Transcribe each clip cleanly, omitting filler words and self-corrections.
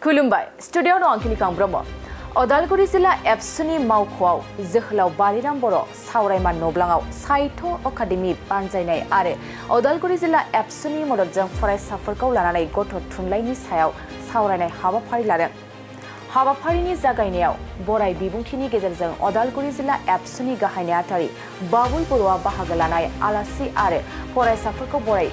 खुलुमबाय स्टुडियाव दं आंखिनिकां ब्रह्म अदालगुरि जिल्ला एबसुनि मावख'आव जोहोलाव बारिराम बर' सावरायमा नब्लाङाव साहित्य अकादेमि बानजायनाय आरो अदालगुरि जिल्ला एबसुनि मददजों फरायसाफोरखौ लानानै गथ' थुनलाइनि सायाव सावरायनाय हाबाफारि लादों। हाबाफारिनि जागायनायाव बराय बिबुंथिनि गेजेरजों अदालगुरि जिल्ला एबसुनि गाहाय नेहाथारि बाबुल बर'आ बाहागो लानाय आलासि आरो फरायसाफोरखौ बरायो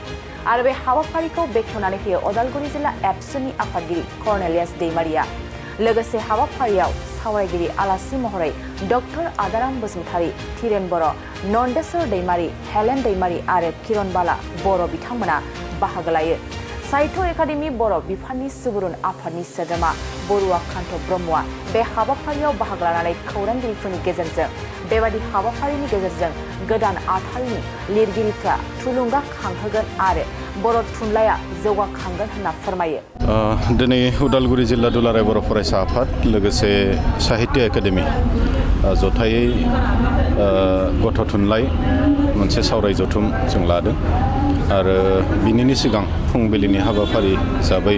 आरो बे हाबाफारिखौ बेखेवनानै होयो अदालगुरि जिल्ला एबसुनि आफादगिरि कर्नेलियास दैमारिया। लोगोसे हाबाफारियाव सावरायगिरि आलासि महरै डक्टर आदाराम बसुमतारी, धीरेन बर', नन्देश्वर दैमारी, हेलेन दैमारी आरो किरण बाला बर' बिथांमोना बाहागो लायो। साहित्य एकाडेमि बर' बिफाननि सुबुरुन आफादनि सोद्रोमा बरुवा कान्त ब्रह्मआ बे हाबाफारियाव बाहागो लानानै खौरांगिरिफोरनि गेजेरजों बेबादि हाबाफारिनि गेजेरजों गोदान आथालनि लिरगिरिफ्रा थुलुंगाखांहोगोन आरो बर' थुनलाइया जौगाखांगोन होनना फोरमायो। दिनै उदालगुरि जिल्ला दुलाराय बर' फरायसा आफाद लोगोसे साहित्य एकाडेमि जथायै गथ' थुनलाइ मोनसे सावराय जथुम जों लादों आरो बिनिनि सिगां फुंबिलिनि हाबाफारि हिसाबै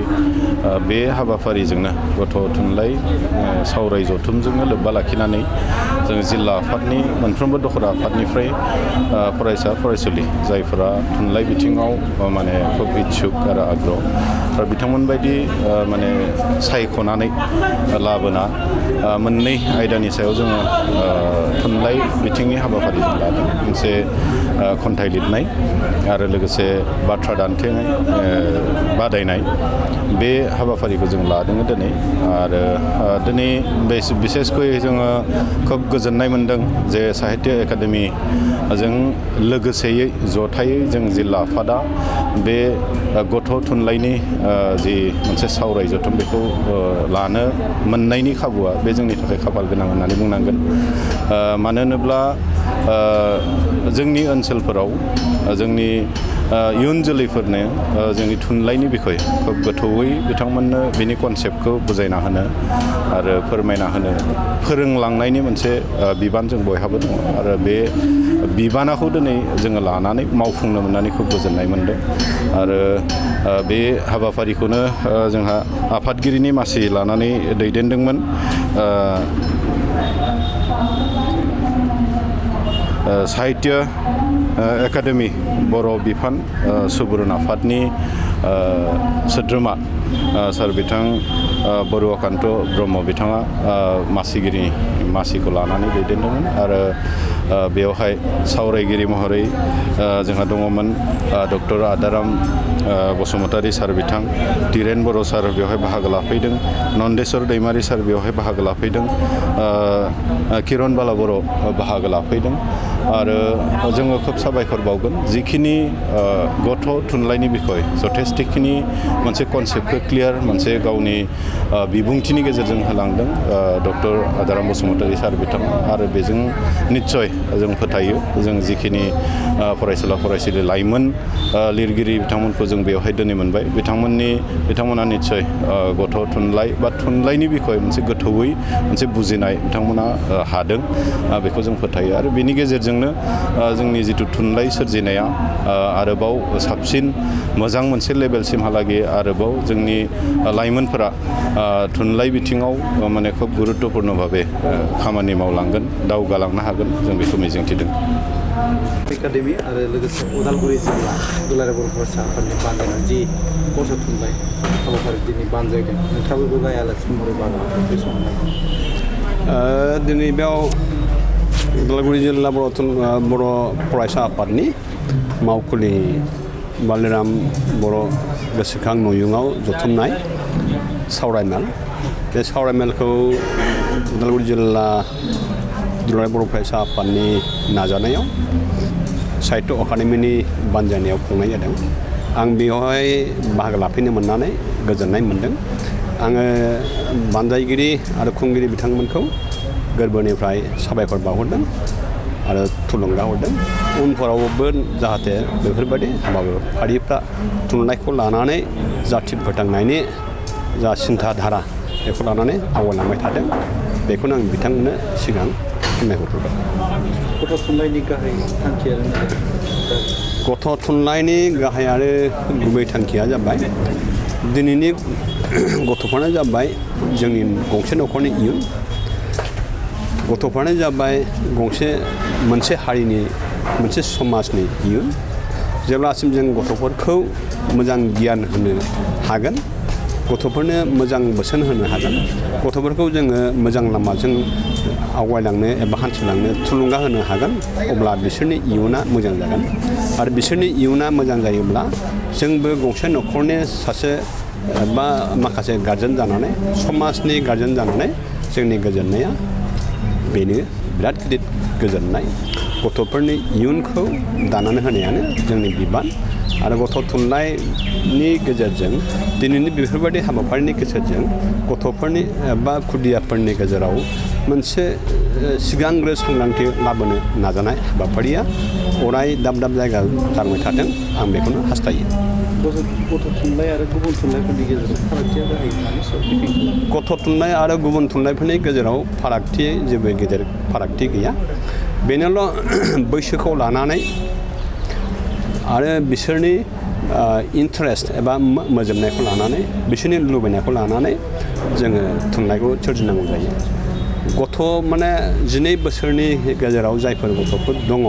बे हाबाफारिजोंनो गथ' थुनलाइ सावराय जथुमजोंनो लोब्बा लाखिनानै जों जिल्ला आफादनि मोनफ्रोमबो दखरा आफादनिफ्राय फरायसा फरायसुलि जायफोरा थुनलाइ बिथिङाव माने खुब इच्छुक आरो आग्रह आरो बिथांमोन बायदि माने सायख'नानै लाबोना मोननै आयदानि सायाव जोङो थुनलाइ बिथिंनि हाबाफारि जों लादों। मोनसे खन्थाइ लिरनाय आरो लोगोसे बाथ्रा दान्थेनाय बादायनाय बे हाबाफारिखौ जों लादों दिनै आरो दिनै बिसेसखै जोङो खोब गोजोननाय मोनदों जे साहित्य एकाडेमिजों लोगोसेयै जथायै जों जिल्ला आफादा बे गथ' थुनलाइनि जि मोनसे सावराय जथुम बेखौ लानो मोननायनि खाबुआ बे जोंनि थाखाय खाफाल गोनां होननानै बुंनांगोन। मानो होनोब्ला जोंनि ओनसोलफोराव जोंनि इयुन जोलैफोरनो जोंनि थुनलाइनि बिखय खोब गोथौयै बिथांमोननो बिनि कनसेप्टखौ बुजायना होनो आरो फोरमायना होनो फोरोंलांनायनि मोनसे बिबान जों बयहाबो दङ आरो बे बिबानाखौ दिनै जोङो लानानै मावफुंनो मोननानै खोब गोजोननाय मोनदों आरो बे हाबाफारिखौनो जोंहा आफादगिरिनि मासि लानानै दैदेनदोंमोन साहित्य एकाडेमि बर' बिफान सुबुरुन आफादनि सोद्रोमा सार बिथां बरुवा कान्त ब्रह्म बिथाङा मासिखौ लानानै दैदेनदोंमोन आरो बेवहाय सावरायगिरि महरै जोंहा दङमोन डक्टर आदाराम बसुमतारी सार बिथां, धीरेन बर' सार बेवहाय बाहागो लाफैदों, नन्देश्वर दैमारी सार बेवहाय बाहागो लाफैदों, किरण बाला बर' बाहागो लाफैदों आरो जोङो खोब साबायखर बावगोन जिखिनि गथ' थुनलाइनि बिखय जथेस्थिखिनि मोनसे कनसेप्टखौ क्लियार मोनसे गावनि बिबुंथिनि गेजेरजों होलांदों डक्टर आदाराम बसुमतारी सार बिथां आरो बेजों निस्सय जों फोथायो जों जिखिनि फरायसुला फरायसुलि लाइमोन लिरगिरि बिथांमोनखौ जों बेवहाय दिनै मोनबाय बिथांमोना निस्सय गथ' थुनलाइ बा थुनलाइनि बिखय मोनसे गोथौयै मोनसे बुजिनाय बिथांमोना हादों बेखौ जों फोथायो आरो बेनि गेजेरजोंनो जोंनि जिथु थुनलाइ सोरजिनाया आरोबाव साबसिन मोजां मोनसे लेभेलसिमहालागै आरोबाव जोंनि लाइमोनफोरा थुनलाइ बिथिङाव माने खोब गुरुत्वपूर्ण भाबे खामानि मावलांगोन दावगालांनो हागोन जों बेखौ मिजिंथिदों। एकाडेमि आरो लोगोसे उदालगुरि जिल्ला दुलाराय बर' फरायसा आफादनि बानजायनाय जि गथ' थुनलाइ हाबाफारि दिनै बानजायदों नोंथाङाबो गाहाय आलासि महरै बानजायदों बे समाव दिनै बेयाव उदालगुरि जिल्ला बर' फरायसा आफादनि मावखुलि बालिराम बर' गोसोखां नयुङाव जथुमनाय सावरायमेल बे सावरायमेलखौ उदालगुरि जिल्ला दुलाराय बर' फरायसा आफादनि नाजानायाव साहित्य अकादेमिनि बानजायनायाव खुंनाय जादों। आं बेवहाय बाहागो लाफैनो मोननानै गोजोननाय मोनदों। आङो बानजायगिरि आरो खुंगिरि बिथांमोनखौ गोरबोनिफ्राय साबायखर बावहरदों आरो थुलुंगा हरदों उनफोरावबो जाहाथे बेफोरबायदि हाबाफारिफ्रा थुनलाइखौ लानानै जाथि फोथांनायनि जा सिन्था धारा बेखौ लानानै आवगायलांबाय थादों बेखौनो आं बिथांमोननो सिगां फोरमायहरबाय। गथ' थुनलाइनि गाहाय थांखिया गथ' थुनलाइनि गाहाय आरो गुबै थांखिया जाबाय दिनैनि गथ'फ्रानो जाबाय जोंनि गंसे न'खरनि इयुन गथ'फ्रानो जाबाय मोनसे हारिनि मोनसे समाजनि इयुन जेब्लासिम जों गथ'फोरखौ मोजां गियान होनो हागोन गथ'फोरनो मोजां बोसोन होनो हागोन गथ'फोरखौ जोङो मोजां लामाजों आवगायलांनो एबा हान्थिलांनो थुलुंगा होनो हागोन अब्ला बिसोरनि इयुना मोजां जागोन आरो बिसोरनि इयुना मोजां जायोब्ला जोंबो गंसे न'खरनि सासे बा माखासे गारजेन जानानै समाजनि गारजेन जानानै जोंनि गोजोननाया बेनो बिराद गिदिर गोजोननाय गथ'फोरनि इयुनखौ दानानै होनायानो जोंनि बिबान आरो गथ' थुनलाइनि गेजेरजों दिनैनि बेफोरबायदि हाबाफारिनि गेजेरजों गथ'फोरनि बा खुदियाफोरनि गेजेराव मोनसे सिगांग्रो सांग्रांथि लाबोनो नाजानाय हाबाफारिया अराय दाब दाब जायगा जालांबाय थाथों आं बेखौनो हास्थायो गथ' थुनलाइ आरो गुबुन थुनलाइफोरनि गेजेराव फारागथिया जाहैयो माने गथ' थुनलाइ आरो गुबुन थुनलाइफोरनि गेजेराव फारागथि जेबो गेदेर फारागथि गैया बेनोल' बैसोखौ लानानै आरो बिसोरनि इन्टारेस्ट एबा मोजोमनायखौ लानानै बिसोरनि लुबैनायखौ लानानै जोङो थुनलाइखौ सोरजिनांगौ जायो गथ' माने 12 बोसोरनि गेजेराव जायफोर गथ'फोर दङ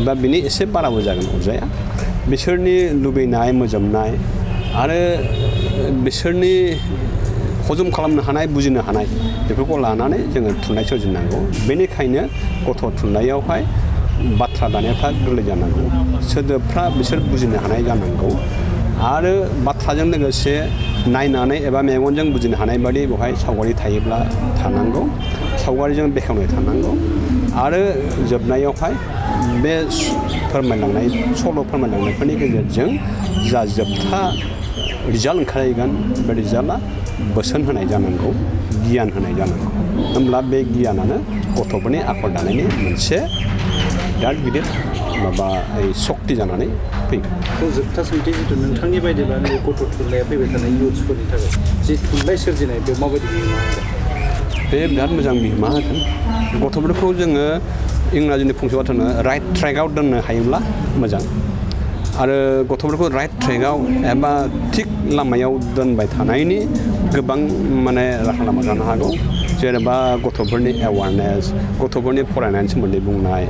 एबा बिनि एसे बाराबो जागोन अरजाया बिसोरनि लुबैनाय मोजोमनाय आरो बिसोरनि हजम खालामनो हानाय बुजिनो हानाय बेफोरखौ लानानै जोङो थुनलाइ सोरजिनांगौ बेनिखायनो गथ' थुनलाइयावहाय बाथ्रा दानायफ्रा गोरलै जानांगौ सोदोबफ्रा बिसोर बुजिनो हानाय जानांगौ आरो बाथ्राजों लोगोसे नायनानै एबा मेगनजों बुजिनो हानाय बादि बेवहाय सावगारि थायोब्ला थानांगौ सावगारिजों बेखेवनाय थानांगौ आरो जोबनायावहाय बे फोरमायलांनाय सल' फोरमायलांनायफोरनि गेजेरजों जा जोबथा रिजाल्ट ओंखारहैगोन बे रिजाल्टआ बोसोन होनाय जानांगौ गियान होनाय जानांगौ होमब्ला बे गियानानो गथ'फोरनि आखल दानायनि मोनसे बिराद गिदिर माबा सक्ति जानानै फैगोन जोबथा सोंथि जिथु नोंथांनि बायदिब्ला नैबे गथ' थुनलाइया फैबाय थानाय इयुथ्सफोरनि थाखाय जि थुनलाइ सोरजिनाय बेयाव माबायदि बिहोमा होगोन बे बिराद मोजां बिहोमा होगोन गथ'फोरखौ जोङो इंराजिनि फंसे बाथ्रा राइट ट्रेकआव दोननो हायोब्ला मोजां आरो गथ'फोरखौ राइट ट्रेकआव एबा थिग लामायाव दोनबाय थानायनि गोबां माने राहा लामा जानो हागौ जेनेबा गथ'फोरनि एवारनेस गथ'फोरनि फरायनायनि सोमोन्दै बुंनाय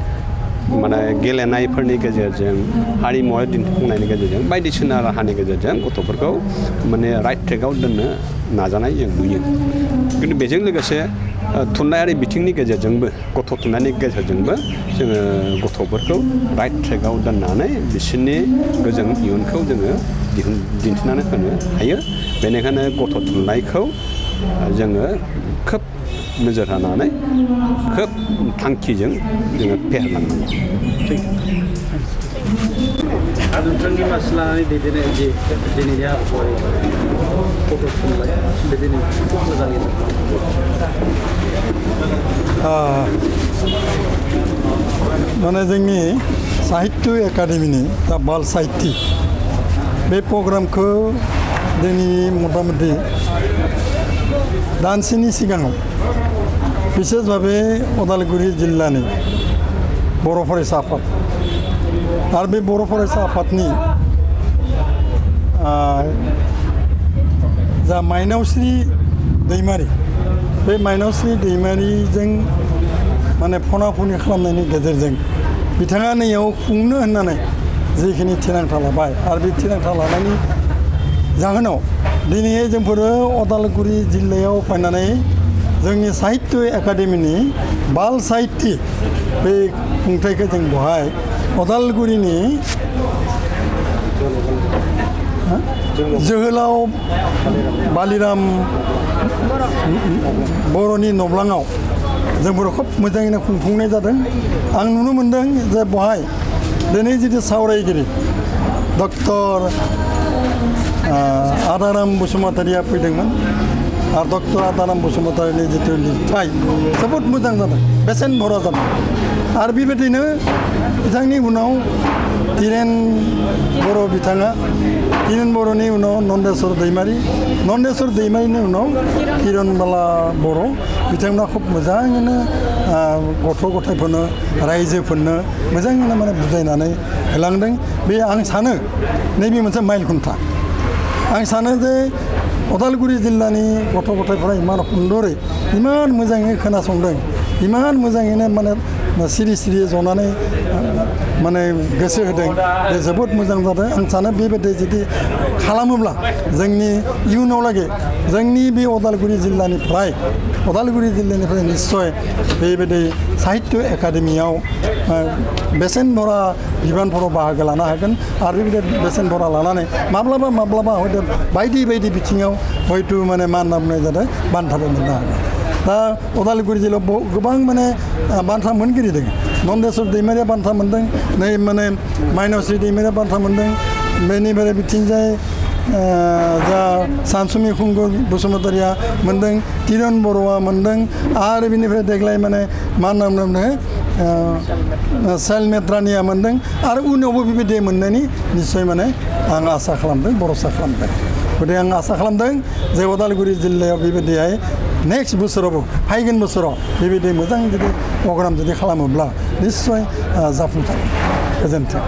माने गेलेनायफोरनि गेजेरजों हारिमुवारि दिन्थिफुंनायनि गेजेरजों बायदिसिना राहानि गेजेरजों गथ'फोरखौ माने राइट ट्रेकआव दोननो नाजानाय जों नुयो खिन्थु बेजों लोगोसे थुनलाइयारि बिथिंनि गेजेरजोंबो गथ' थुनलाइनि गेजेरजोंबो जोङो गथ'फोरखौ राइट ट्रेकआव दोननानै बिसोरनि गोजों इयुनखौ जोङो दिन्थिनानै होनो हायो बेनिखायनो गथ' थुनलाइखौ जोङो खोब नोजोर होनानै खोब थांखिजों जोङो फेहेरलांनांगौ आरो नोंथांनि मासि लानानै दैदेननाय जे दिनैनि हाबाफारि गथ' थुनलाइ बे दिनै खोब मोजाङै माने जोंनि साहित्य एकाडेमिनि दा बाल साहित्य बे प्रग्रामखौ दिनै मथा मथि दानसेनि सिगाङाव बिसेस भाबे उदालगुरि जिल्लानि बर' फरायसा आफाद आरो बे बर' फरायसा आफादनि जा माइनावस्रि दैमारि बे माइनावस्रि दैमारिजों माने फना-फनि खालामनायनि गेजेरजों बिथाङा नैयाव खुंनो होननानै जिखिनि थिरांथा लाबाय आरो बे थिरांथा लानायनि जाहोनाव दिनै जोंफोरो उदालगुरि जिल्लायाव फैनानै जोंनि साहित्य एकाडेमिनि बाल साहित्य बे खुंथायखौ जों बहाय उदालगुरिनि जोहोलाव बालिराम बर'नि नब्लाङाव जोंफोर खोब मोजाङैनो खुंफुंनाय जादों आं नुनो मोनदों जे बहाय दिनै जिथु सावरायगिरि डक्टर आदाराम बसुमतारिया फैदोंमोन आरो डक्टर आदाराम बसुमतारिनि जिथु लिरथाय जोबोद मोजां जादों बेसेन भरा जादों आरो बेबायदिनो बिथांनि उनाव धीरेन बर' बिथाङा धीरेन बर'नि उनाव नन्देस्वर दैमारिनि उनाव किरनबाला बर' बिथांमोना खोब मोजाङैनो गथ' गथायफोरनो रायजोफोरनो मोजाङैनो माने बुजायनानै होलांदों बे आं सानो नैबे मोनसे माइल खुन्था आं सानो जे अदालगुरि जिल्लानि गथ' गथायफोरा इमान सुन्दरै इमान मोजाङै खोनासंदों इमान मोजाङैनो माने सिरि सिरि जनानै माने गोसो होदों बे जोबोद मोजां जादों आं सानो बेबायदि जुदि खालामोब्ला जोंनि इयुनावलागै जोंनि बे अदालगुरि जिल्लानिफ्राय निस्सय बेबायदि साहित्य एकाडेमियाव बेसेन भरा बिबानफोराव बाहागो लानो हागोन आरो बेबायदि बेसेन भरा लानानै माब्लाबा हयथ' बायदि बिथिङाव हयथ' माने मा होनना बुंनाय जादों बान्थाबो मोननो हागोन दा अदालगुरि जिल्लायाव गोबां माने बान्था मोनगिरि दङ नन्देस्वर दैमारिया बान्था मोनदों नै माने माइनावस्रि दैमारिया बान्था मोनदों बेनिफ्राय बिथिंजाय जा सानसुमि खुंगुर बसुमतारिया मोनदों किरन बर'आ मोनदों आरो बेनिफ्राय देग्लाय माने मा होनना बुङो साइलमेट्रानिया मोनदों आरो उनावबो बेबायदि मोननायनि निस्सय माने आं आसा खालामदों भरसा खालामदों गथिखे आं आसा खालामदों जे अदालगुरि जिल्लायाव बेबायदिहाय नेक्स्ट बोसोरावबो फैगोन बोसोराव बेबायदि मोजां जुदि प्रग्राम जुदि खालामोब्ला निस्सय जाफुंसार गोजोन्थों